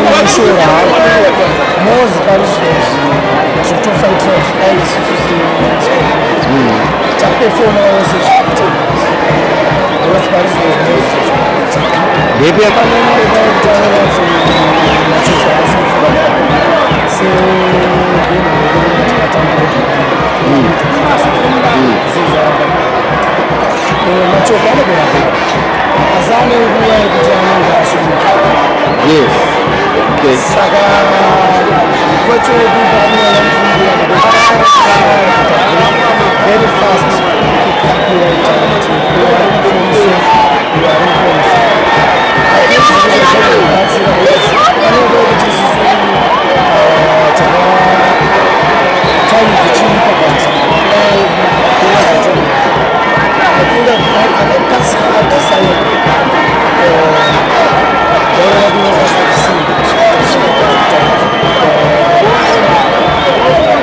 Kushora mozi pari zvinozvi tinotofaitira kuti dai isusu tapefomawo sezvikuita because pari zvinozvi Ndepi Machoko anogona kuva, asi ane nguva yekuti anenge asiri. Yes. Okay. Saka coach wedu patinona mukumbira very fast kucalculate kuti uyo ari muform so, uyo ari muform so. Zvinobatsira because pane nguva yekuti isusu taka time dzichiripo, but I think akakasika adecide bhora rinokasika kusimba.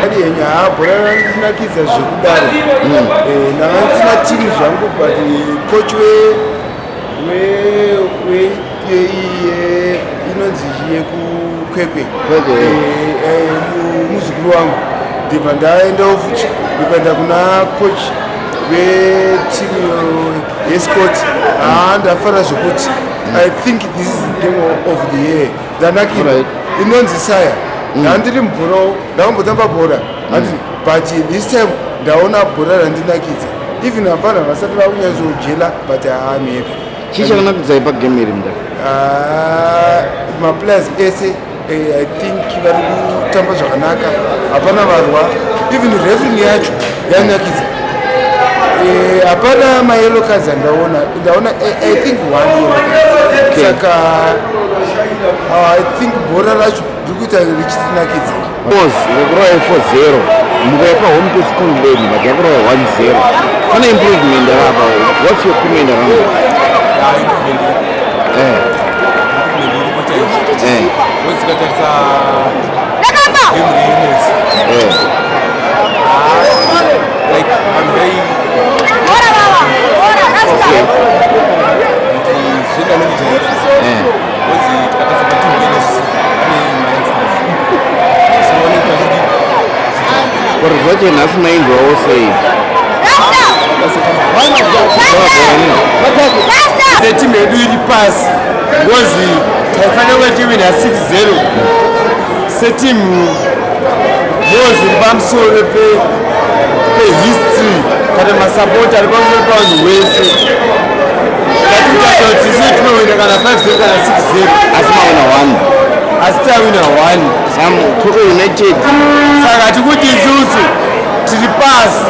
Ari yenyu, haa, bhora randinakidza zvekudaro. Ndanga ndisina timu zvangu, but coach we inonzi yekuKwekwe. Kwekwe. Muzukuru wangu, ndibva ndaendawo futi, ndikaenda kuna coach vetimu yeScott. Haa, ndafara zvekuti I think this is the game of the year. Ndanakirwa. Inonzi saya ndandiri mubhora, ndakambotamba bhora handi, but this time ndaona bhora randinakidza. Even hapana vasati vakunyatsojela, but haamhepi. Chii chakanakidzai pagame iri, mudara? Maplayers ese, I think vari kutamba zvakanaka, hapana varwa. Even refereeing yacho yanakidza. Hapana mayellow cards andaona. Ndaona I think one yellow card. Saka I think bhora racho riri kuita richitinakidza. MWOS yakurova 4-0, mukaipa home to Scotland, but yakurova 1-0. Pane improvement apa. What's your comment around that? Improvement. Improvement iripo chaizvo. Wezikatarisa game reMWOS, like vanhu vai kuti zvienda nekujaira. Because tikatarisa patimu yedu, ane mayoungsters, so vanenge vachidi. Kori zvacho nhasi mainzwawo sei? Setimu yedu iri pasi because taifanira kunge tiwina 6-0 setimu. MWOS iri pamusoro pehistory kana masapoti ari pamusoro pavanhu wese. Ngatitaura kuti isu tinowina kana 5-0 kana 6-0. Asi maona 1. Asi tawina 1. Sam Kwekwe United. Saka tikuti isusu tiri pasi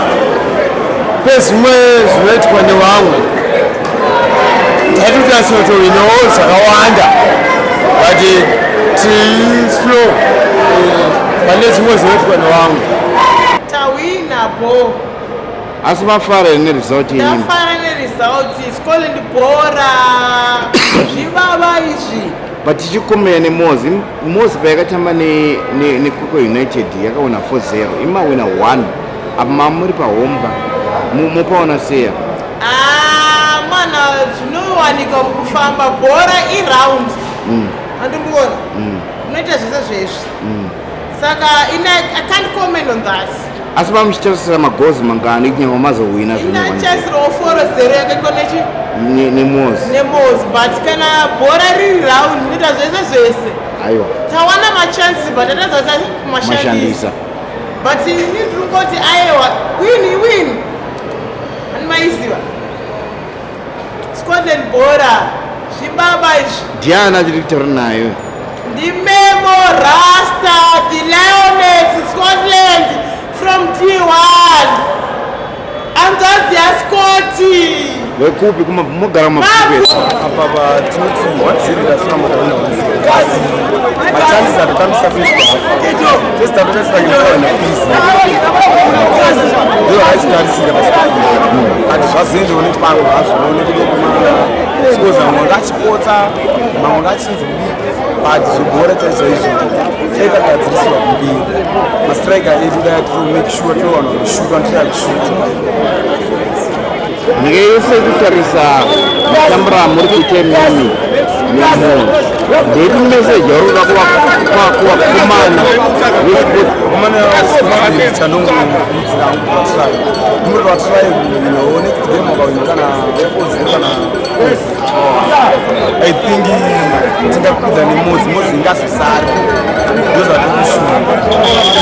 pezvimwe zvinoitwa nevamwe. Taitotarisira kutowinawo zvakawanda, but tiri slow pane zvimwe zvinoitwa nevamwe. Tawina bo. Asi mafara here neresult yenyu? Ndafara neresult. Scotland bhora, zvivava izvi. But tichikomera neMWOS, MWOS payakatamba neKwekwe United yakaona 4-0, imawina 1. Apa mamuri pahomba, mupaona sei apa? Ah, mana, zvinowanika mukufamba. Bhora iround, andikuona unoita zvese zvezvi, saka I can't comment on that. Asi mamuchitarisira magoals mangani kunyangwe mazowina zvenyu 1-0? Inachasirawo 4-0 yakaitwa nechi NeMWOS. NeMWOS, but kana bhora riri round inoita zvese zvese. Aiwa. Tawana machances, but atadza kumashandisa. Mashandisa. But ini ndiri kungoti aiwa, win win, ani maiziva Scotland bhora, zvibaba izvi. Ndiani atiri kutaura nayo? Ndimemo Rasta, the Lioness Scotland from D1, hanzvadzi yaScoti. Wekupi? Mugara mumabvuku? Apa tinoti 1-0, tasina mataona 1-0. Machances atatambisa first half, first half tasina easy, ndo vachitarisira paScotland, but zvazoendewo nepamwe hazvo nekuti mascores amwe anga achipotsa, mamwe anga achinzi kudii, but zvebhora chaizvo izvo dai tagadzirisirwa kumberi. Mastriker edu dai tiro make sure tinowana kushuta, tinoya kushuta. Nyika yese kutarisa matambura amuri kuita imimi nemunhu. Ndeipi message yauri kuda kuvakomana vechikomana chandongokurudzira vatry ndinoti vatry kuwinawo next game vakawina kana 4-0 kana 4 I think tingakwidza neMozi. Mozi ingazosara, ndozvatiri kushuta.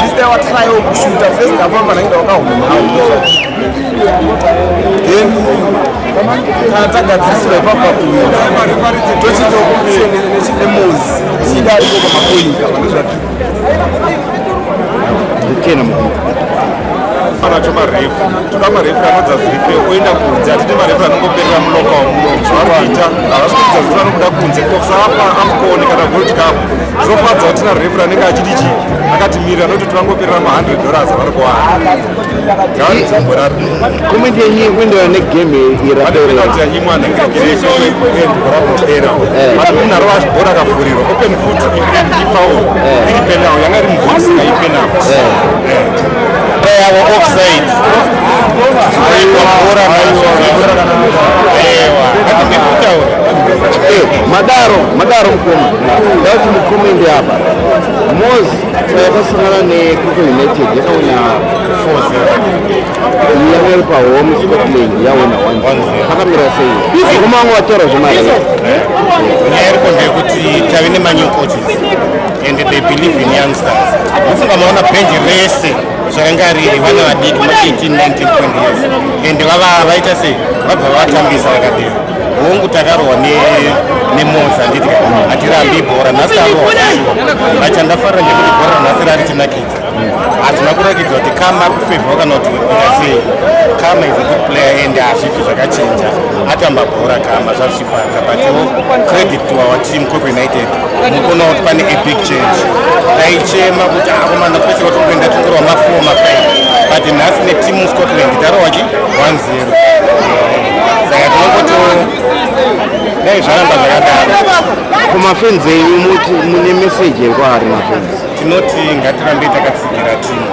This time watryawo kushuta first half, vanaenda vakahwinawo. Then kana tagadzirisirwa ipapa kuwina, tochiitawo competition neMozi, tida iko pamapoints apa. Ndozvatiri. Nditena mukuru. Anacho marefu, toda marefu anodza zvirife oenda kunze. Hatidi marefu anongoperera mulocal muno. Zvavari kuita, havasi kuita zviri vanobuda kunze kusapa AFCON kana World Cup. Zvinofadza kuti tina refu anenge achiti chii, akatimirira, noti vangoperera ma100 dollars avari kuwana. Ngavaridzibhora. Comment yenyu kuenderana negame irapera. Penalty yanyimwa nhengerekereebhora, but munhu arova bhora akavhurirwa open foot, ifoul, iri penalty. Yanga iri mubox, ipenalty. Yavo offside, aiwa, bhora, aiwa, atingekutaura. Madaro, madaro mukoma, ndauti mucomment apa. Moz yakasangana neKwekwe United yakaona 4, yanga iri pahome. Scotland yaona 1. Pakamira sei? Mukoma wangu wataura zvemari. Nyaya iriko ndeyekuti tave nemanew coaches and they believe in youngsters. Mufunga maona bhenji rese zvakanga riri vana vadiki, ma18, 19, 20 years, and vava vaita sei, vabva vatambisa vakadero. Hongu, takarohwa neMoza, handiti? Hatirambi bhora nhasi tarohwa shuwa, but chandafarira ndekuti bhora ranhasi rarichinakidza. Hatina kurakidza kuti Kama ari kufavhwa kana kuti kuita sei. Kama is a good player and hazvifi zvakachinja. Atamba bhora Kama, zvazvichifadza. Butiwo credit to our team, Kwekwe United. Mukuona kuti pane a big change. Taichema kuti akomana, kwese kwatongoenda tongorwa ma4, ma5, but nhasi netimu Scotland tarohwa chi 1-0. Saka tinongoti dai zvaramba zvakadaro. Kumafans enyu muti mune message yekwaari mafans? Tinoti ngatirambe takatsigira timu.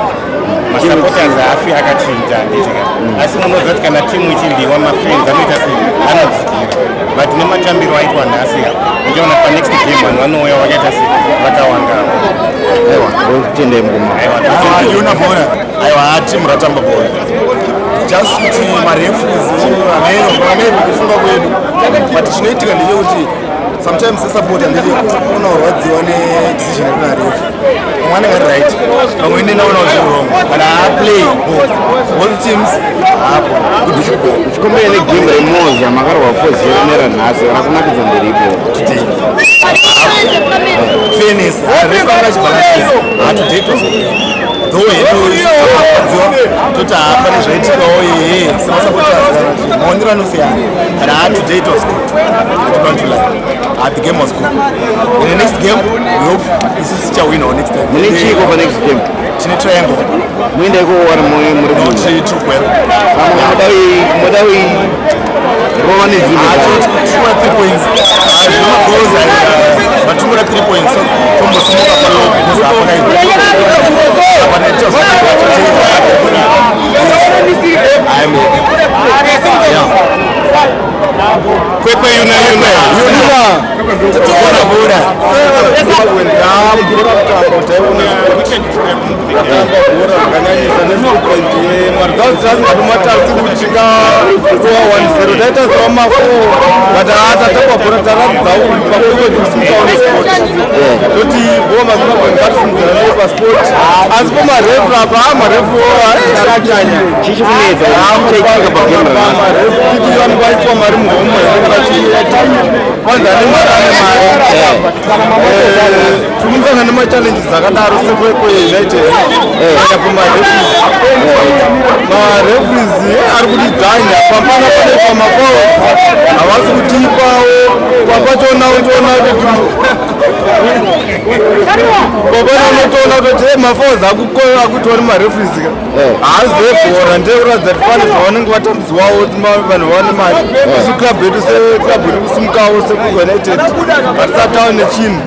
Masupporters haafi akachinja, handiti? Asi munoziva kuti kana timu ichidyiwa, mafans anoita sei? Anodzikira. But nematambiro aitwa nhasi, ndiona panext game vanhu vanouya vakaita sei, vakawandawo. Aiwa, ndokutendai mukoma. Yuna bhora, aiwa, timu ratamba bhora. Just kuti mareferees ameno kufunga kwedu, but chinoitika ndechekuti sometimes sesupporter ndiri unorwadziwa nedecision yekuna ref. Vamwe anenge ari right, vamwe ine naonawo zviri wrong, but haaplay both, both teams haapo good football. Uchicompare negame reMoza makarwa 4-0 neranhasi, rakunakidza nderipo? Today, fairness, ref anga achibalancisa. Today it was okay, though hedu rwadziwa toti hapane zvaitikawo ehe semasupporters kana kuti maonero anosiyana, but ha, today it was good. I don't want to lie. The game was good. In the next game we hope isusu tichawinawo next time. Mune chiiko panext game? Tine Triangle. Muenda iko wari muri? Noti Tugwero. Muda rova nezvinhu. Tikuda 3 points, zvino magoals vatingoda 3 points, so tombosimuka palo because hapana. I'm yeah. Kwekwe yuna yuna. Yuna bora bora. Bhora kutamba taiona vatamba bhora zvakanyanyisa nescopeland yemari dzazingatomatasi kuti tingakuwa 1-0, taita zova ma4, but haa, tatamba bhora, taratidza kuti pakwekwe tikusimukawo nesport. Toti bho maZimbabwe ngatisimudzana nei pasport, asi pomarefu apa, ha, marefu akanyanya. Chichi kunetsa chaitika pagame ranhasi? Marefu titi vanhu vaiswa mari muhomwe here kana kwanza ane mari, ane mari. Tikumusangana nemachallenges akadaro seKwekwe United aya kumareferees. Mareferees ari kutidzvanya pamana, pane pamafouls havasi kutipawo. Papachona utoona kuti papana unotoona kuti mafouls akuitwa nemareferees ka haazi ebhora, ndekuratidza kuti pane zvavanenge vatambidziwawo vanhu vaone mari. Isu club yedu, seclub iri kusimukawo seKwekwe United, hatisati tava nechinhu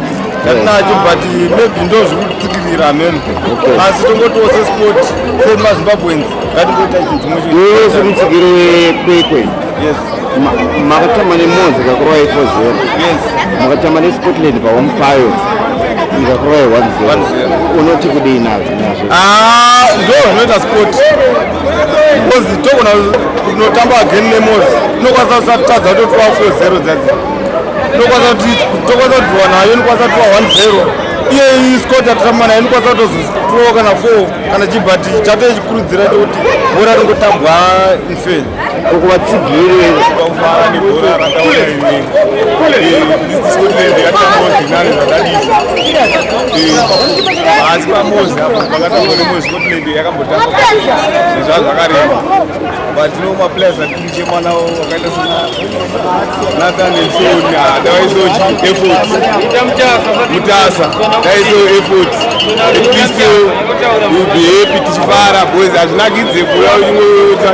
chatinacho, but maybe ndo zviri kutsikirira ameno. Asi tongotiwo sesport, semaZimbabweans, Ngatingoita chinhu chimwe chete. Iwe semutsigiri weKwekwe, Yes. makatamba neMozi ikakurovai 4-0. Yes. Makatamba neScotland pahome payo ikakurovai 1-0. 1-0. Unoti kudii nazvo nazvo? Ah, ndo zvinoita sport, because togona kunotamba again neMozi, inokwanisa kusatadza kutotiwa 4-0 dzadzi, inokwanisa kuti tokwanisa kudhiwa nayo, inokwanisa kutiwa 1-0. Iye Scott atatamba nayo inokwanisa kutozotiwa kana 4 kana chi, but chatochikurudzira chekuti bhora ringotambwa in fair. Kuvatsigiri. Kufara nebhora rataona ini. Scotland yakatamba finale zvakadisa, asi paMozi apo pakatambwa neMozi, Scotland yakambotamba zvezva zvakarema, but no maplayers atikuchema nawo vakaita sena Nathan and so dawaiso effort, Mutasa daiso effort, at least will be happy tichifara, because hazvinakidze kuya uchingoita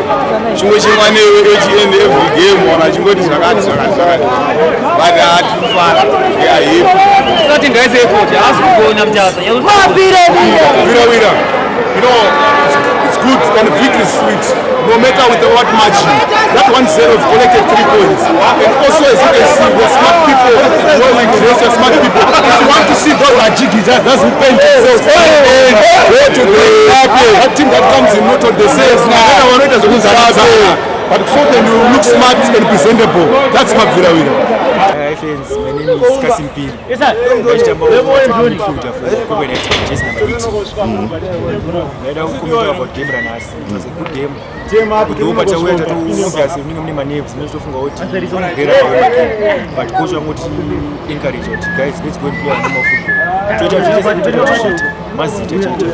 chimwe chimwa newe each and every game, wana chingoti zvakati zvakati zvakati, but hatikufara, we are happy. Sati ngaise effort, haasi kugona Mutasa. Wira wira, it's good and victory is sweet. No matter with what margin, that 1-0 have collected 3 points. And also, as you can see, we're smart people. Where we dress, we're smart people. If you want to see those are jiggy, just that's who paint themselves. Go to the that team that comes in not on the sales now. But so then you look smart and presentable. That's Mabvira Wira. Hi fans, my name is Kasim Piri. Ndachitamba midfielder for Kwekwe United, jersey number 8. Ndaida kucomment about game ranhasi. It was a good game. Though pachauya tatu, obviously munenge mune manerves, munotofunga kuti ngera game. But coach wangoti encourage kuti guys, let's go and play our normal football. Toita toita toita mazita chaita.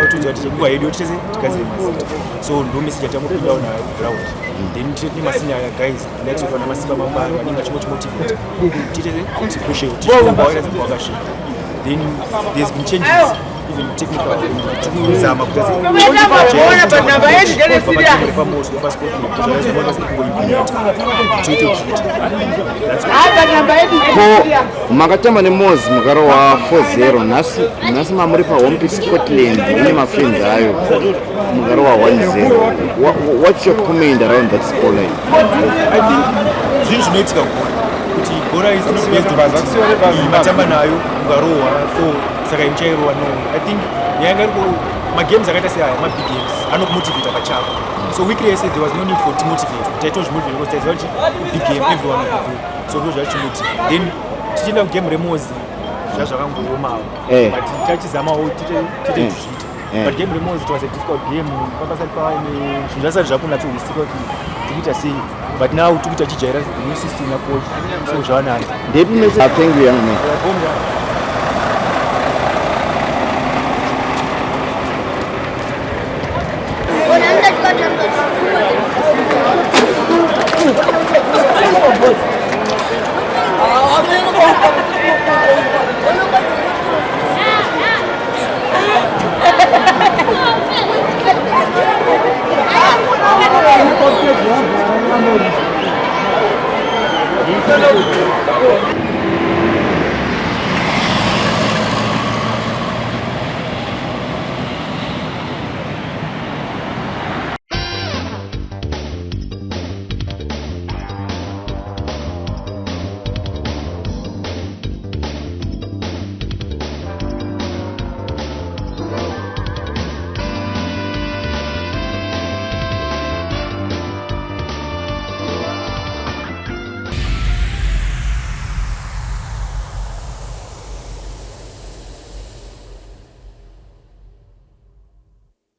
Vatudza kuti nguva yedu tese tigadzire mazita. So ndo message yatangopindawo nayo ground. Then tine masenior guys like so vana Masimba Mambari vanenge vachingotimotivate tiite tipushe tichiwaita wakasvika. Then there's been changes, even technical, tikuzama kuti toite zviita. Ko makatamba neMozi mukarohwa 4-0. Nhasi, nhasi mamuri pahome, Scotland ine mafans ayo, mukarohwa 1-0. What's your comment around that scoreline? I think zvinhu zvinoitika kubhora, kuti bhora is not based on kuti iyi matamba nayo mukarohwa 4 saka imuchairohwa. No, I think nyaya yanga iriko, magames akaita seaya, mabig games anokumotivata pachako. So week rese there was no need for timotivate, taitozvimotivate because taiziva kuti big game, everyone will go. So ndo zvachimoti. Then tichienda kugame reMozi zvazvakangoomawo, but tachizamawo tiite tizviita. But game reMozi, it was a difficult game, papasati paine zvinhu zvasati zvakunatsohwisika kuti tikuita sei, but now tikuita chijaira the new system yacoach, so zvavanani. Ndepi message? Ah, thank you, young man. Bomba.